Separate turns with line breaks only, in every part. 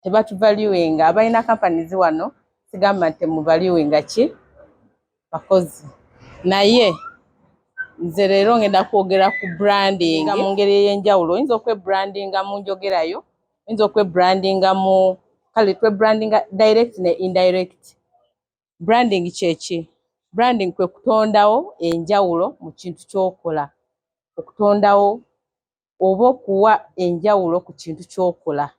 Tebatuvaluinga. Abalina companies wano, sigamba nti temuvaluinga ki bakozi, naye nze leero ngenda kwogera ku branding mu ngeri ey'enjawulo. Oyinza okwebrandinga mu njogerayo, oyinza okwebrandinga mu, kale twebrandinga direct ne indirect branding. Kyeki? Branding kwe kutondawo enjawulo mu kintu ky'okola, okutondawo oba okuwa enjawulo ku kintu ky'okola.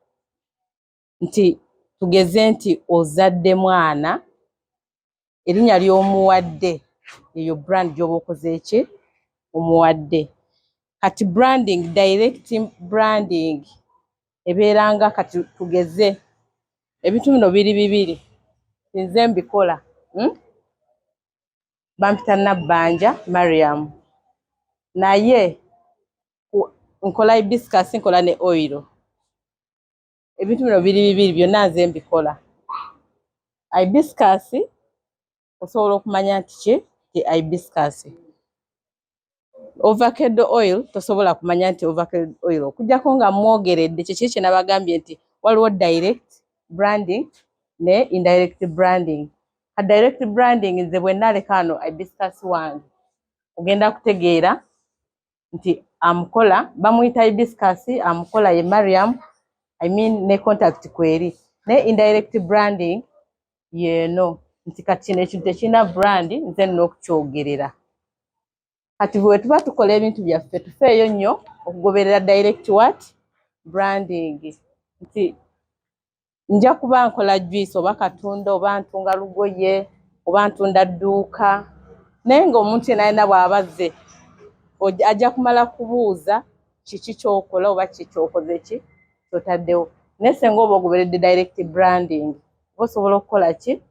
Nti tugeze nti ozadde mwana, erinnya ly'omuwadde, eyo brand gy'oba okoze ki, omuwadde. Kati branding, direct branding ebeera nga, kati tugeze ebintu bino biri bibiri, nze mbikola, Bampita Nabbanja Mariam, naye nkola hibiscus, nkola ne oil. Ebintu bino biri bibiri, byonna nze mbikola. Hibiscus osobola okumanya nti ki ti hibiscus. Avocado oil tosobola kumanya nti avocado oil okuggyako nga mwogeredde. Kyekiri kye nabagambye nti waliwo direct branding ne indirect branding. Ka direct branding, nze bwe naleka wano hibiscus wange, ogenda kutegeera nti amukola bamuyita hibiscus, amukola ye Mariam, I mean, ne contact kweri. Naye indirect branding yeeno nti kati kino ekintu tekirina brand, nze nina okukyogerera. Kati bwe tuba tukola ebintu byaffe, tufeeyo nnyo okugoberera direct what? Branding. Nti nja kuba nkola juice oba katunda oba ntunga lugoye oba ntunda dduuka, naye ng'omuntu yenna alina bw'aba azze ajja kumala kubuuza kiki ky'okola oba ki kyokoze, ki ky'otaddewo. Naye senga oba ogoberedde direct branding, oba osobola okukola ki,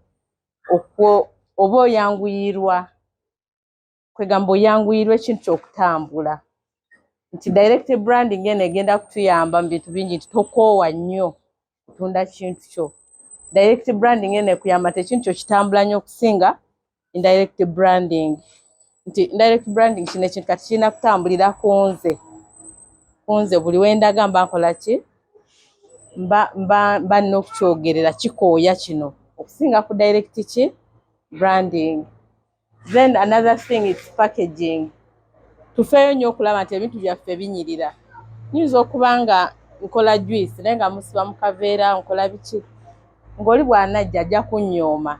oba oyanguyirwa, kwegamba oyanguyirwa ekintu ky'okutambula. Nti direct branding eno egenda kutuyamba mu bintu bingi, nti tokoowa nnyo kutunda kintu kyo. Direct branding eno ekuyamba nti ekintu kyo kitambula nnyo okusinga indirect branding. Nti indirect branding, kino ekintu kati kirina kutambulira ku nze, ku nze buli wendaga mba nkola ki, mba nina okukyogerera, kikooya kino okusinga ku direct ki branding. Then another thing is packaging. Tufeeyo nnyo okulaba nti ebintu byaffe binyirira. Nyinza okuba nga nkola juice naye nga musiba mu kaveera, nkola biki, ng'oli bw'anajja ajja kunnyooma.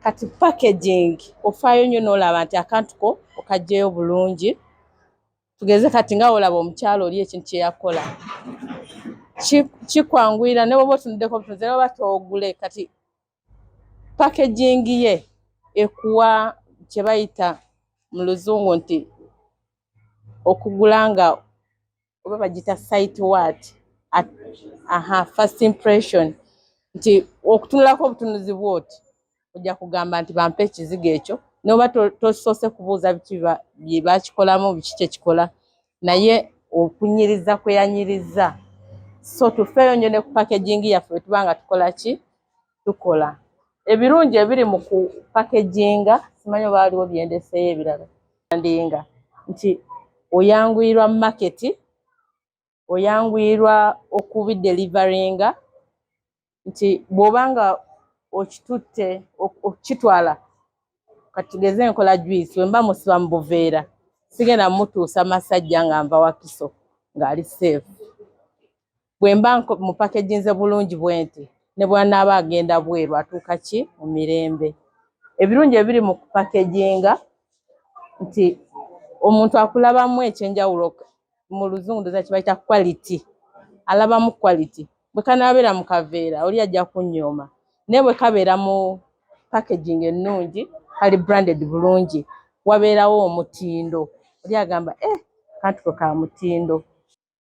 Kati packaging, ofaayo nnyo n'olaba nti akantu ko okaggyeyo bulungi. Tugeze kati nga olaba omukyala oli ekintu kye yakola kikwanguyira, ne bw'oba otunuddeko butunuzi, ne bw'oba toogule. Kati packaging ye ekuwa kye bayita mu Luzungu nti okugula nga oba bagiyita sight what, aha, first impression. Nti okutunulako obutunuzi bw'oti, ojja kugamba nti bampe ekizigo ekyo, n'oba tosoose kubuuza biki bye bakikolamu, biki kyekikola, naye okunyiriza kwe yanyiriza. So tufeeyo nnyo ne ku packaging yaffe bwe tuba nga tukola ki, tukola. Ebirungi ebiri mu ku packaginga, simanyi oba waliwo byendeseeyo ebirala. Ndinga nti oyanguyirwa mu market, oyanguyirwa okubideliveringa, nti bw'oba nga okitutte okukitwala, kati tugeze nkola juice, bwe mba musiba mu buveera, sigenda mutuusa Masajja nga nva Wakiso ng'ali safe. Bwe mba mu packaginze bulungi bwe nti, ne bw'anaaba agenda bweru atuuka ki mu mirembe. Ebirungi ebiri mu kupackaginga nti omuntu akulabamu ekyenjawulo, mu Luzungu ndowooza kye bayita quality, alabamu quality. Bwe kanaabeera mu kaveera, oli ajja kunnyooma, naye bwe kabeera mu packaging ennungi, kali branded bulungi, wabeerawo omutindo, oli agamba, "Eh, kantu ko ka mutindo."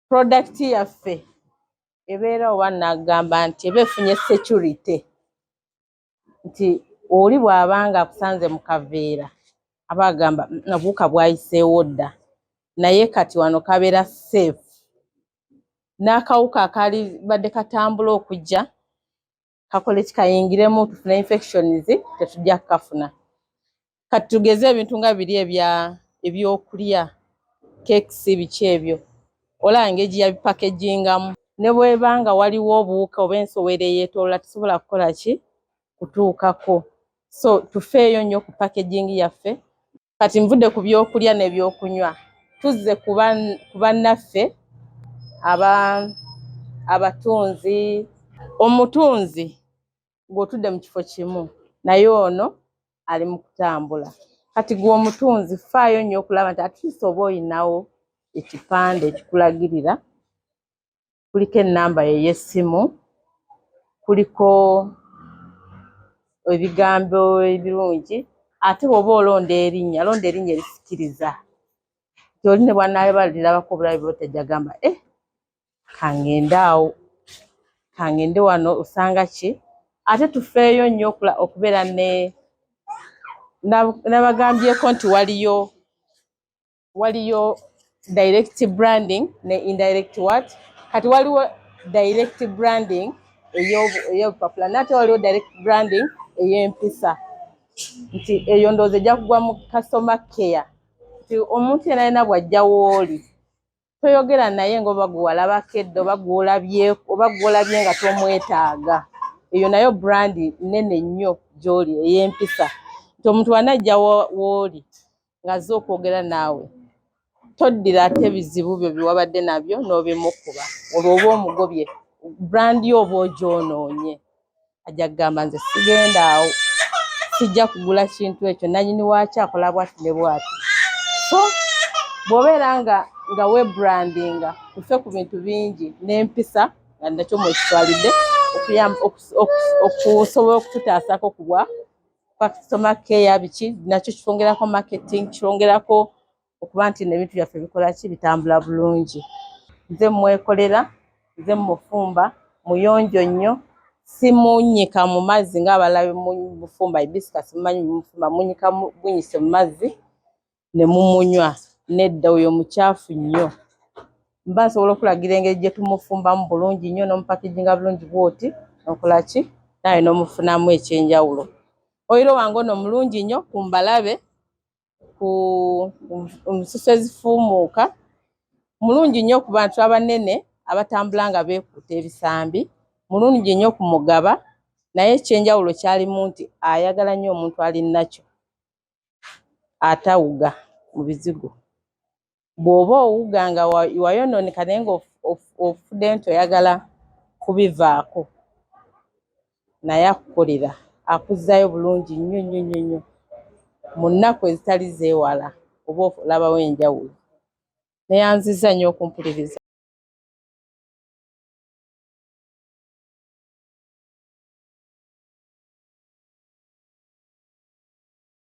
Product yaffe ebeera, oba nagamba nti eba efunye security, nti oli bw'aba nga akusanze mu kaveera, aba agamba, obuwuka bwayiseewo dda," naye kati wano kabeera safe, n'akawuka akaali badde katambula okujja kakole kikayingiremu tufune infections, tetujja kukafuna. Kati tugeze ebintu nga biri ebya ebyokulya, cakes, biki ebyo, olaba engeri gye yabipackagingamu. Ne bweba nga waliwo obuwuka oba ensowera eyeetoloola, tesobola kukola ki? Kutuukako. So tufeeyo nnyo ku packaging yaffe. Kati nvudde ku byokulya n'ebyokunywa, tuzze ku bannaffe abatunzi. Omutunzi ng'otudde mu kifo kimu, naye ono ali mu kutambula. Kati gwe omutunzi, faayo nnyo okulaba nti at least oba oyinawo ekipande ekikulagirira, kuliko ennamba ey'essimu, kuliko ebigambo ebirungi. Ate bw'oba olonda erinnya, londa erinnya erisikiriza, nti oli ne bw'anaaba lirabako obulabe bwe tajja gamba, "Eh, kangende awo, kangende wano osanga ki?" Ate tufeeyo nnyo okubeera ne nabagambyeko nti waliyo direct branding ne indirect what. Kati waliwo direct branding ey'obupapula, nate waliwo direct branding ey'empisa, nti eyo ndowooza ejja kugwa mu customer care, nti omuntu yenna yenna bw'ajja w'oli, toyogera naye ng'oba gwe walabako edda, oba gw'olabye, oba gw'olabye nga tomwetaaga. Eyo nayo brand nnene nnyo gy'oli, ey'empisa, nti omuntu bw'anajja w'oli ng'azze okwogera naawe, toddira ate ebizibu byo bye wabadde nabyo n'obimukuba. Olwo oba omugobye brand yo, oba ogyonoonye. Ajja kugamba, "Nze sigenda awo, sijja kugula kintu ekyo, nannyini waakyo akola bw'ati ne bw'ati." So bw'obeera nga weebrandinga, tufe ku bintu bingi n'empisa nga nakyo mwekitwalidde, okusobola okututaasako ku bwa customer care. Biki nakyo kitwongerako marketing, kitwongerako okuba nti n'ebintu byaffe bikola ki? Bitambula bulungi. Nze mwekolera, nze mufumba, muyonjo nnyo, simunnyika mu mazzi ng'abalala mufumba hibiscus. Mumanyi mufumba, munnyika bunyise mu mazzi ne mumunywa. Nedda, oyo mukyafu nnyo. Mba nsobola okulagira engeri gye tumufumbamu bulungi nnyo, n'omupackaginga bulungi bw'oti, n'okola ki naawe n'omufunamu ekyenjawulo. Oil wange ono mulungi nnyo ku mbalabe, ku nsusu ezifuumuuka, mulungi nnyo ku bantu abanene abatambula nga beekuuta ebisambi, mulungi nnyo ku mugaba. Naye ekyenjawulo kyalimu nti ayagala nnyo omuntu ali nakyo atawuga mu bizigo. Bw'oba owuga nga wayonooneka, naye ng'ofudde nti oyagala kubivaako, naye akukolera, akuzzaayo bulungi nnyo nnyo nnyo nnyo. Mu nnaku ezitali zeewala oba olabawo enjawulo. Neeyanzizza nnyo okumpuliriza.